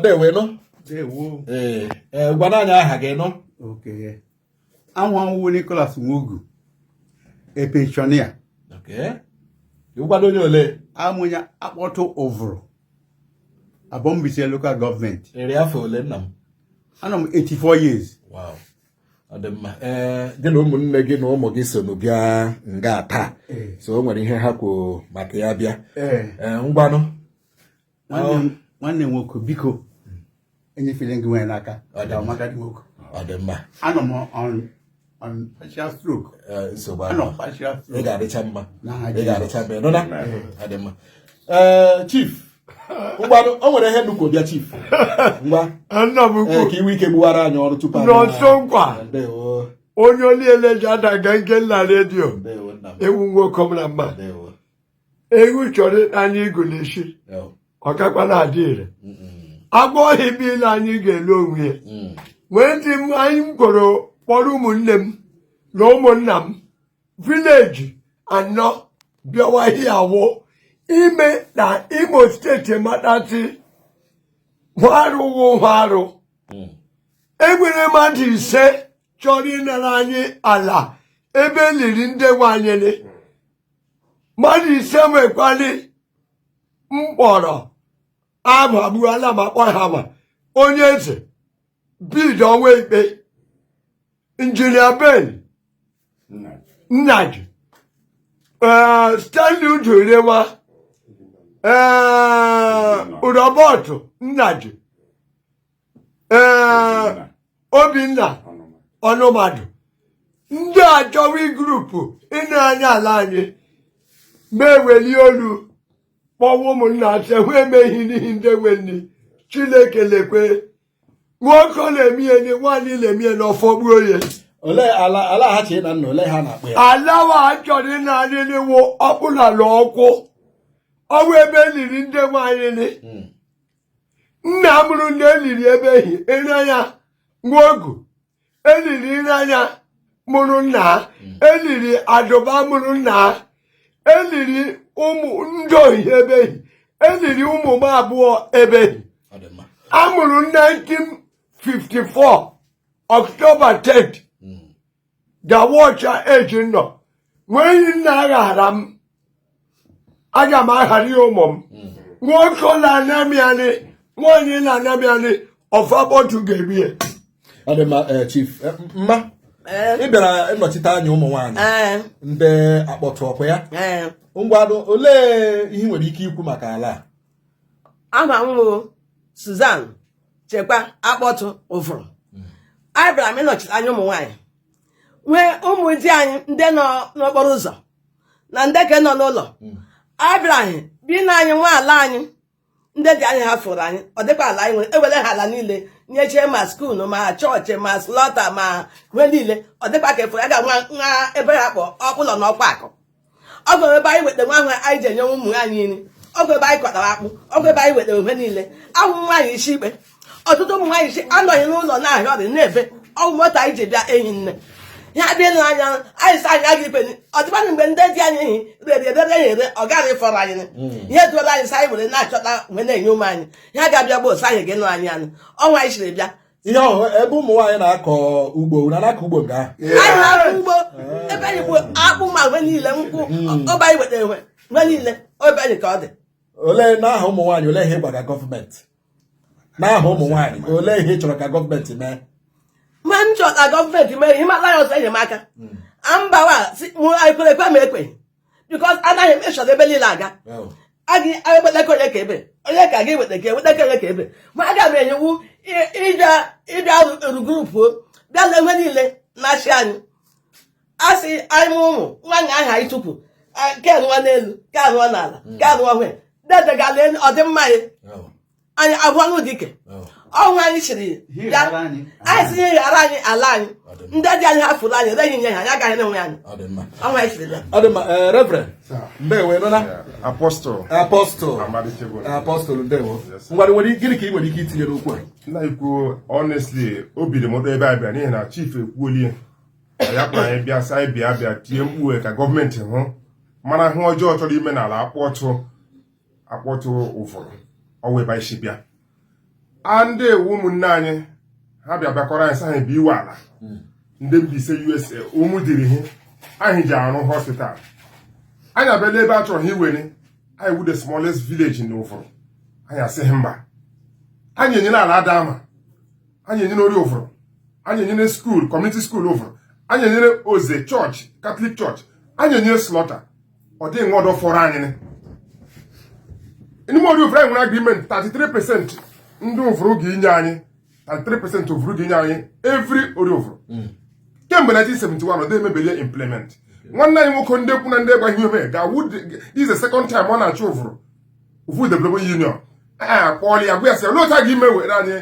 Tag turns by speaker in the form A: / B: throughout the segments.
A: Ndewo nụ.
B: Ndewo.
A: Ee, ee, gwana anyị aha gị nụ.
B: Okay. Aha m wụ Nicholas Nwogu, a pensioner.
A: Okay. Ị wụkwado onye ole?
B: Amụ onye Akpọtụ Ụvụrụ, Aboh Mbaise Local Government.
A: Ị rị afọ ole, nna m?
B: Anọ m 84 years.
A: Wow. Ọ dị mma. Ee, gị na ụmụnne gị na ụmụ gị so nụ bịa nga taa. So o nwere ihe ha kwuo maka ya bịa. Ee, ngwanụ.
B: Nwanne m nwoke, biko, enyefere gị nwere n'aka.
A: Ọ dị mma.
B: Maka gị nwoke.
A: Ọ dị mma.
B: Anọ m on partial stroke.
A: Ee, nsogbu
B: Anọ
A: adịghị.
B: m partial
A: Ị
B: stroke.
A: ga-adịcha mma.
B: N'aha
A: Ị
B: Jizọs.
A: ga-adịcha mma, nụna? Ọ dị mma. Ee, chief, ngwanụ, o nwere ihe nnukwu bịa, chief. Ngwa.
C: Nna m
A: Ee,
C: ukwu.
A: ka iwe ike gbuwara anyị ọrụ tupu anyị
C: Nọnso nkwa.
A: Ndewo.
C: Onye oliele ji adaga nke nna redio.
A: Ndewo, nna m.
C: Ewu nwoke m na mma.
A: Ndewo.
C: Ewu chọrọ ịta anyị igu n'isi. Ọ gakwa na-adị ire. Agwọ ọhịa niile anyị ga-elu onwe ya. Nwee ndị m anyị m kworo kpọrọ ụmụnne m na ụmụnna m village anọ bịawa hịa wụ ime na Imo Steeti matasị hụ arụ wụ hụ arụ. Enwere mmadụ ise chọrọ ịnara anyị ala ebe e liri ndị nwe anyị ni. Mmadụ ise nwekwali mkpọrọ abagbuola ma kpọ ha ma onye eze Bid ọnwa ikpe, Injinia Ben Nnaji, Stanley Udurewa, Robert Nnaji, Obinna Ọnụmadụ. Ndị achọwa group ịna anya ala anyị ma eweli olu kpọwa ụmụnna asị hụ emeghi n'ihi ndị nwe nni. Chineke lekwe nwoke na-eme ihe ni nwaanyị na-eme ihe n'ọfọ gbuo ya.
A: Olee ala ha chee na nna ole ha na-akpọ ya?
C: Alawa a chọrọ ịna anyị n'iwu ọkpụnala ọkwụ ọwụ ebe eliri ndị nwaanyị ni. Nna mụrụ ndị eliri ebe ehi ịranya nwogu eliri ịranya mụrụ nna ha, eliri adụba mụrụ nna ha, eliri ụmụ ndị ohi ebe ehi, eliri ụmụ m abụọ ebe ehi.
A: Ọ dị mma.
C: A mụrụ 1954 October 10th. Gawọcha eji nọ nwee ihe nna aghara m, aga m aghara ya ụmụ m. Nwoke na-anamịanị, nwaanyị na-anamịanị, ọfabọtụ ga-eri ya.
A: Ọ dị mma. Chief, mma, ị bịara ịnọchite anya ụmụ nwaanyị ndị Akpọtụ, ọkwa ya?
D: Ee.
A: Ngwanụ, olee ihe ị nwere ike ikwu maka ala a?
D: Aha m bụ Suzan Chekwa Akpọtụ Ụvụrụ. Anyị bịara m ịnọchite anya ụmụ nwaanyị nwee ụmụ di anyị ndị nọ n'okporo ụzọ na ndị ke nọ n'ụlọ. Anyị bịara anyị bi na anyị nwa ala anyị ndị dị anyị ha fụrụ anyị. Ọ dịkwa ala anyị nwere ewere ha ala niile nyechie, ma school, ma chọọchị, ma slaughter, ma ihe niile. Ọ dịkwa ka efuru ya ga nwa nwa ebe ha kpọ ọkpụlọ na ọkwa akụ. Ọ bụ ebe anyị wetara nwa ahụ anyị ji enye ụmụ anyị nri. Ọ bụ ebe anyị kọtara akpụ. Ọ bụ ebe anyị wetara ihe niile ahụ. Nwaanyị isi ikpe, ọtụtụ ụmụ nwaanyị isi anọghị n'ụlọ na-ahịa ọrịa na-ebe ọgwụ moto anyị ji bịa ehi nne ya bịa ịnụ anya anyị sị anyị aga ikpe. Ọ dịkwanụ mgbe ndị di anyị ehi rere ere ya ere, ọ gaghị ịfọrọ anyị ihe duola anyị sị anyị were na-achọta wee na-enye ụmụ anyị. Ya ga-abịa gba osu anyị ga-ịnụ anyị anụ ọnwa anyị siri bịa.
A: Ihe ọhụrụ ebe ụmụ nwaanyị na-akọ ugbo na na-akọ ugbo nga ahụ.
D: Anyị na-akọ ugbo ebe anyị gbuo akpụ ma nwe niile, nkwụ ọba anyị wetara nwe nwe niile ebe anyị ka ọ dị.
A: Olee n'aha ụmụ nwaanyị, olee ihe ị gwara gọọmenti? N'aha ụmụ nwaanyị, olee ihe ị chọrọ ka gọọmenti mee?
D: Ma m chọrọ ka gọọmenti mee ihe maka ya ọzọ enyemaka mbawa si mụ ekwere ekwe ma ekwe, because anaghị m echọrọ ebe niile aga. Agị ewetaka onye ka ebe onye ka gị weta ka ewetaka onye ka ebe ma aga m enyewu ịbịa rugrupuo bịa lee ihe niile na-achị anyị. A sị anyị mụ ụmụ nwaanyị ahụ anyị tupu ke rụọ n'elu, ke rụọ n'ala, ke rụọ hwe dede ga lee ọdịmma anyị. Anyị abụọnụ dike ọnwụ anyị chiri bịa anyị si ghara anyị ala anyị ndị dị anyị ha fụrụ anyị reghị nye ha, anyị agaghị na-enwe anyị ọnwụ anyị chiri bịa.
A: Ọ dị mma. Reverend, ndewo, nụna?
E: Apostle.
A: Apostle.
E: Amadichegbu.
A: Apostle, ndewo. Ngwa, nwere gịnị ka ị nwere ike itinye n'okwu a?
E: Nna ikwu, honestly, obi dị m ụtọ ebe a bịa n'ihi na chief ekwuolie ya kpọrọ anyị bịa, sị anyị bịa bịa tie mkpu ka gọọmenti hụ mara hụ ọjọọ chọrọ ime n'ala Akpọtụ Akpọtụ Ụvụrụ ọwụ ebe anyị si bịa. A ndị ewu ụmụnne anyị ha bịa bịakọrọ anyị sị anyị bụ iwe ala ndị Mbaise USA ụmụ diri ihe anyị ji arụ hospital. Anyị abịala ebe a chọrọ ha iwere anyị wu the smallest village in Ụvụrụ. Anyị asịghị mba, anyị enyere ala ada ama, anyị enyere ori Ụvụrụ, anyị enyere school, community school Ụvụrụ, anyị enyere Oze chọọchị, Catholic Church, anyị enyere slaughter. Ọ dịghị nwa ọdọ fọrọ anyị n'ime ori Ụvụrụ. Anyị nwere agreement 33% ndị Ụvụrụ ga-inye anyị, 33% Ụvụrụ ga-inye anyị every ori Ụvụrụ kemgbe 1971. Ọ dị emebelie implement. Nwanne anyị nwoke ndị ekwu na ndị gwa ihe ome ga-awụ. This is the second time ọ na-achọ Ụvụrụ, Ụvụrụ Development Union. Anyị akpọọla ya, gwa ya sị, olee otu a ga-ime were anyị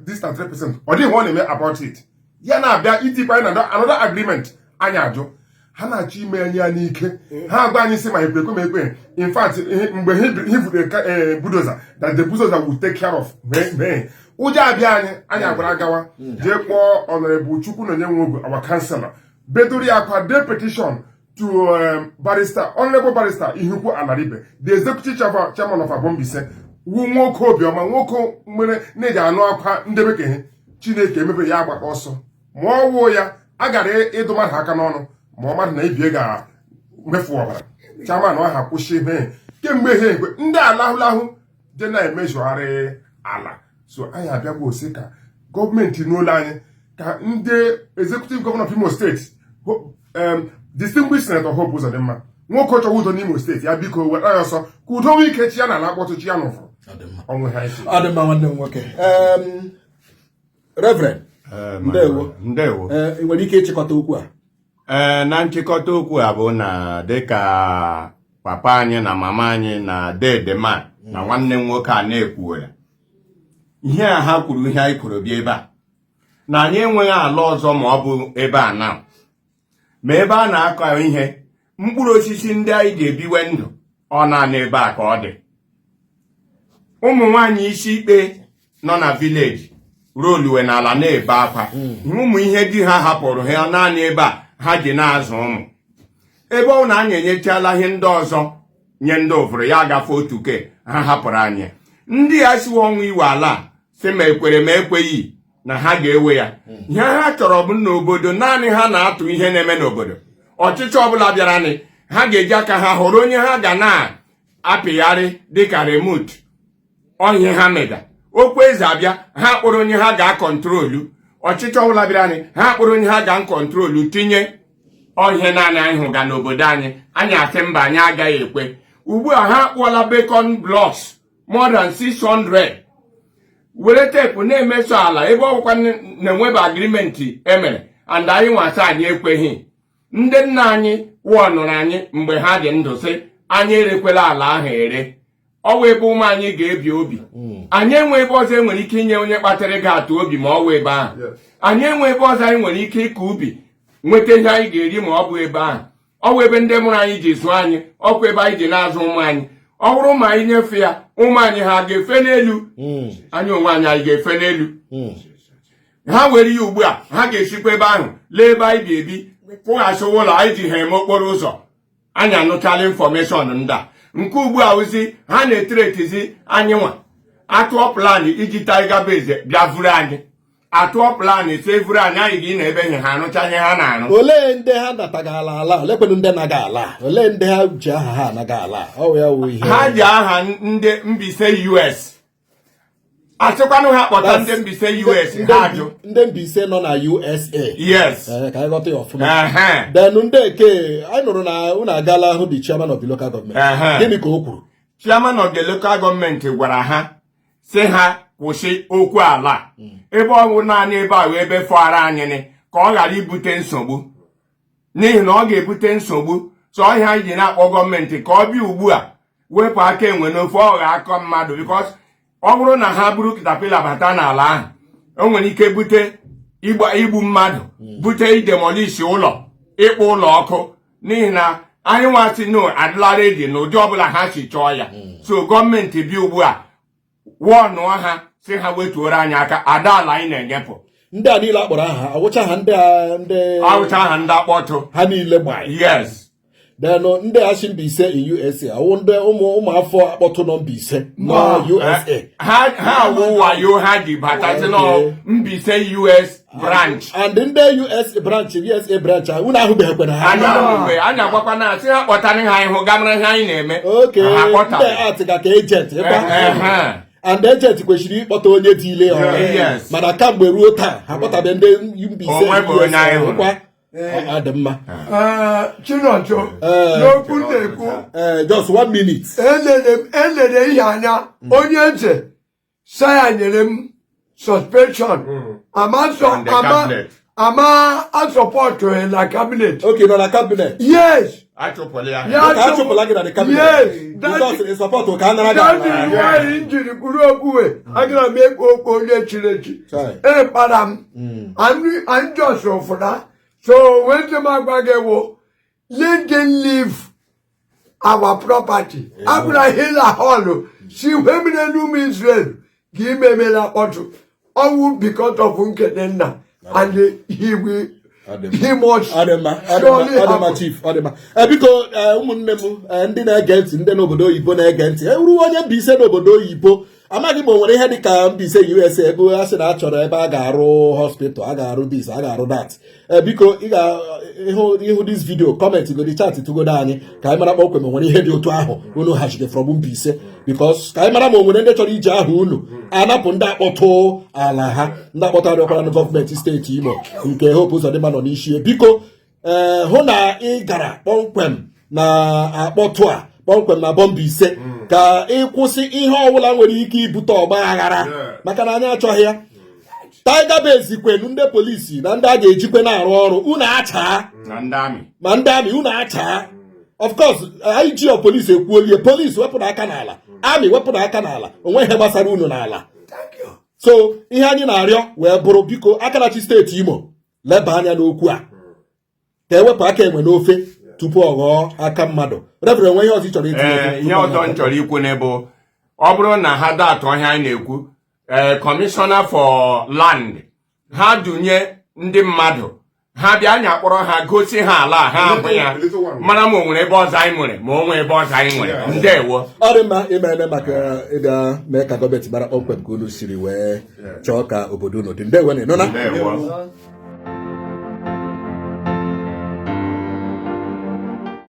E: this 33%? Ọ dịghị ọ na-eme about it. Ya na-abịa itikwa anyị na another agreement, anyị ajụ. Ha na-achọ ime anyị ya n'ike. Ha agwa anyị sị ma ekwe ekwe ma ekwe. In fact, mgbe he butere bulldozer, that the bulldozer will take care of mee ụjọ abịa anyị. Anyị agwara gawa jee kpọọ Honorable Chukwu na onye nwe ogu, our councillor, bedoro ya akwa, dee petition to barrister, Honorable Barrister Ihukwu Alaribe, the executive chairman of Aboh Mbaise, wu nwoke obiọma, nwoke nwere na-eji anụ akwa ndebe ka Chineke emebe ya agbakọ ọsọ. Ma ọ wụ ya a gara ịdụ mmadụ aka n'ọnụ, ma ọ mmadụ na ibie ga-mefu ọbara. Chairman ọha kwụsị ihe kemgbe ha ekwe ndị alahụlahụ je na-emezugharị ala. So anyị abịagwa osi ka gọọmenti n'ụlọ anyị, ka ndị executive governor of Imo State, distinguished Senator Hope Uzodimma, nwoke chọwa udo n'Imo Steeti, ya biko weta ya ọsọ ka udo nwee ike chi ya na ala akpọtụ chi ya n'ụfụrụ ọnwụ ha isi.
A: Ọ dị mma, nwanne m nwoke. Reverend, ndewo.
F: Ndewo.
A: Ee, ị nwere ike ịchịkọta okwu a?
F: Ee, na nchịkọta okwu a bụ na dịka papa anyị na mama anyị na dedema na nwanne m nwoke a na-ekwuwere ihe a ha kwuru, ihe anyị kwuru bịa ebe a, na anyị enweghị ala ọzọ ma ọ bụ ebe a na ma ebe a na-akọ ihe mkpụrụ osisi ndị anyị ji ebiwe ndụ. Ọ naanị ebe a ka ọ dị. Ụmụ nwaanyị isi ikpe nọ na village roluwe n'ala na-ebe akwa. Ụmụ ihe di ha hapụrụ ha, naanị ebe a ha ji na-azụ ụmụ. Ebe ọ na anyị enyechala ihe ndị ọzọ nye ndị ụfụrụ ya agafe otu ke ha hapụrụ anyị. Ndị ya siwa ọnwụ iwe ala a, sị ma ekwere ma ekweghị na ha ga-ewe ya. Ihe ha chọrọ bụ n'obodo naanị ha na-atụ ihe na-eme n'obodo. Ọchịchị ọbụla bịaranị, ha ga-eji aka ha họrọ onye ha ga na-apịgharị dịka remote. Ọhịa ha mega okwu eze abịa, ha kpọrọ onye ha ga-acontrol. Ọchịchị ọbụla bịara anyị, ha kpọrọ onye ha ga-acontrol tinye. Ọhịa naanị anyị hụga n'obodo anyị. Anyị asị mba, anyị agaghị ekwe. Ugbu a ha akpụọla beacon blocks more than 600, were tape na-emeso ala ebe ọgwụkwa na-enweba agreement emere. And anyị nwasị anyị ekweghị. Ndị nna anyị wọnụrụ anyị mgbe ha dị ndụ, sị anyị erekwela ala ahụ ere. Ọwụ ebe ụmụ anyị ga-ebi obi. Anyị enwe ebe ọzọ enwere ike inye onye kpatara ego atụ obi ma ọ wụ ebe ahụ. Anyị enwe ebe ọzọ anyị nwere ike ịkọ ubi nweta ihe anyị ga-eri ma ọ bụ ebe ahụ. Ọ bụ ebe ndị mụrụ anyị ji zụọ anyị, ọkwa ebe anyị ji na-azụ ụmụ anyị. Ọ bụrụ ma anyị nyefee ya, ụmụ anyị ha ga-efe n'elu? Anyị onwe anyị, anyị ga-efe n'elu? Ha were ya ugbu a, ha ga-esikwa ebe ahụ lee ebe anyị bi ebi, kwụghachi ụlọ anyị ji ha eme okporo ụzọ. Anyị anụchala information ndị a. Nke ugbu a ozi ha na-ethreatenzi anyị nwa, atụọ plan iji Tiger Base bịa vuru anyị, atụọ plan si vuru anyị. Anyị ga na ebe ihe ha arụcha ihe ha na-arụ.
A: Olee ndị ha natagala ala? Olekwenu ndị naga ala? Olee ndị ha ji aha ha anaga ala? Ọ ya wụ ihe.
F: Ha ji aha ndị Mbaise US, achịkwanụ ha kpọta ndị Mbaise US, ha ajụ.
A: Ndị Mbaise nọ na USA?
F: Yes.
A: Ee, ka anyị ghọta ya ọfụma.
F: Ehe.
A: Then ndị eke anyị nụrụ na unu agaala hụ the chairman of the local government.
F: Ehe.
A: Gịnị ka o kwuru?
F: Chairman of the local government gwara ha si ha kwụsị okwu ala ebe ọ bụ naanị ebe a wee ebe fọrọ anyị ni, ka ọ ghara ibute nsogbu, n'ihi na ọ ga-ebute nsogbu. So ọhịa anyị ji na-akpọ gọọmenti ka ọ bịa ugbu a wepụ aka enwe n'ofe ọgha akọ mmadụ, because ọ bụrụ na ha buru caterpillar bata n'ala ahụ, o nwere ike bute ịgba igbu mmadụ, bute idemolish ụlọ, ịkpọ ụlọ ọkụ, n'ihi na anyị nwasị no adịla ready n'ụdị ọbụla ha si chọọ ya. So gọọmenti bịa ugbu a wọnụọ ha, si ha wetuoro anyị aka ada ala anyị na-enyepụ.
A: Ndị a niile akpọrọ aha, awụcha ha ndị a ndị
F: Awụcha ha ndị akpọtụ.
A: Ha niile gbaa?
F: Yes.
A: Then ndị a si Mbaise in USA, awụ ndị ụmụ ụmụafọ Akpọtụ nọ Mbaise nọ USA.
F: Ha wụ wayo ha ji bata sị nọ Mbaise US branch.
A: And ndị US branch, USA branch a, unu ahụbeghịkwana ha?
F: Anyị ahụbe. Anyị agwakwa na asị ha kpọtara ha ịhụ ga mara ihe anyị na-eme.
A: Oke.
F: Ha
A: Ndị
F: akpọtaghị.
A: act ga ka agent ịkwa?
F: Ehe.
A: And agent kwesịrị ịkpọta onye dị ile ọrụ.
F: Yes.
A: Mana kamgbe ruo taa, ha kpọtabe ndị Mbaise
F: Onwe bụ onye anyị hụrụ.
A: ịkwa? Ọ dị mma.
C: Ee, Chinonso, n'okwu m na-ekwu,
A: Ee, just one minute.
C: Elere m, elere ihe anya, onye eze saya nyere m suspension, ama sọ
F: From the
C: ama
F: cabinet.
C: ama asọpọtụ na cabinet.
A: Okay, nọ na cabinet?
C: Yes.
F: Achụpụla ya.
C: Ya.
A: Ka a chụpụla gị na the cabinet?
C: Yes.
A: Because ị support ka a nara gị
C: That
A: ala.
C: is why m jiri kwuru okwu, agara m ekwu okwu onye chiri echi.
A: Chai.
C: E kpara m anyị just ụfụna so wee m agwa gị wụ, let them leave our property. Abụra hila hall si wee mere n'ụmụ Israel ga imemela mkpọtụ ọnwụ because of nkene nna, and he will he must
A: Ọ dị mma, ọ dị mma.
C: surely
A: Ọ dị mma.
C: happen.
A: Chief, ọ dị mma. Biko, ụmụnne m, ndị na-ege ntị, ndị n'obodo oyibo na-ege ntị, ruo onye Mbaise n'obodo oyibo, amaghị m o nwere ihe dị ka Mbaise USA ebe a sị na a chọrọ ebe a ga-arụ hospital, a ga-arụ this, a ga-arụ that. Biko, ị ga-ịhụ ịhụ this video, comment godi, chat tụgodo anyị ka anyị mara kpọmkwem o nwere ihe dị otu ahụ unu hachiri from Mbaise, because ka anyị mara ma o nwere ndị chọrọ iji aha unu anapụ ndị Akpọtụ ala ha. Ndị Akpọtụ arịọkwara na gọọmenti steeti Imo nke Hope Uzodimma nọ n'isi, biko, ee, hụ na ị gara kpọmkwem na Akpọtụ a, kpọmkwem na bọmba ise, ka ị kwụsị ihe ọbụla nwere ike ibute ọgba aghara, maka na anyị achọghị ya. Tiger Base kwenu, ndị polisi na ndị a ga-ejikwe na-arụ ọrụ, unu achaa.
F: Na ndị army.
A: Ma ndị army, unu achaa. Of course, IG of police ekwuolie, polisi wepụrụ aka n'ala, army wepụrụ aka n'ala, onwe ihe gbasara unu n'ala. So ihe anyị na-arịọ wee bụrụ, biko, akarachi steeti Imo, leba anya n'okwu a ka ewepụ aka enwe n'ofe tupu ọ ghọọ aka mmadụ. Reverend, nwe ihe ọzọ ị chọrọ itinye?
F: Ee, ihe ọzọ m chọrọ ikwu n'ebe ọ bụrụ na ha datọ ihe anyị na-ekwu, ee, commissioner for land, ha dunye ndị mmadụ ha bịa, anyị akpọrọ ha gosi ha ala a, ha ahụ ya, mara ma o nwere ebe ọzọ anyị nwere, ma o nwee ebe ọzọ anyị nwere. Ndewo.
A: Ọ dị mma. Ime eme maka ịbịa mee ka gọọmenti mara kpọmkwem ka unu siri wee chọọ ka obodo unu dị. Ndewo, na ịnụna.
F: Ndewo.